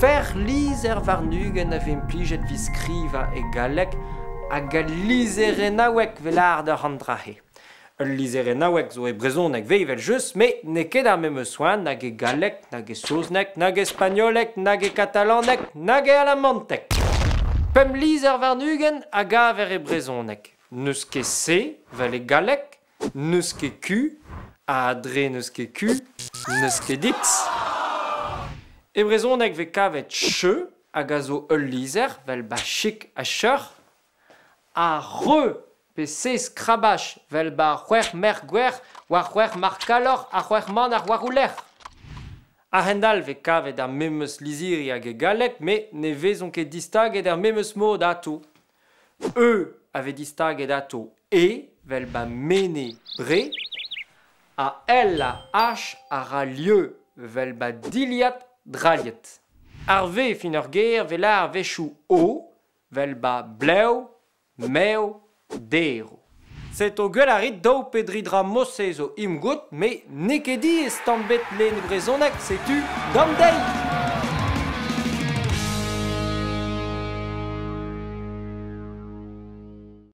C'hwec'h lizher warn-ugent a vez implijet evit skrivañ e galleg hag al lizherennaoueg 'vel lâret deoc'h an dra-se. Ul lizherennaoueg zo e brezhoneg 'vez evel-just met n'eo ket ar memes soin nag e galleg, nag e saozneg, nag e spagnoleg, nag e katalaneg, nag e alamanteg. Pemp lizher warn-ugent a gaver e brezhoneg. N'eus ket C 'vel e galleg, n'eus ket Q, ha dre n'eus ket Q, n'eus ket X. E brezhoneg 'vez kavet Ch hag a zo ul lizher 'vel 'ba chik ha cheuc'h, ha Re pe sez krabach 'vel 'ba c'hwec'h merc'h gwerc'h war c'hwec'h marc'h kalloc'h ha c'hwec'h manac'h war o lerc'h. A-hend-all 'vez kavet ar memes lizhiri hag e galleg met ne vezont ket distaget er memes mod atav. E a vez distaget atav E 'vel 'ba Mene Bre ha L ha H a ra lieu 'vel 'ba dilhad drailhet. Ar V fin ur ger 'vez lâr a-wechoù O 'vel 'ba blev, mev, derv. Setu gwell a rit daou pe dri dra mod-se zo imgout met n'eo ket diaes tamm 'bet lenn e brezhoneg setu dam dezhi!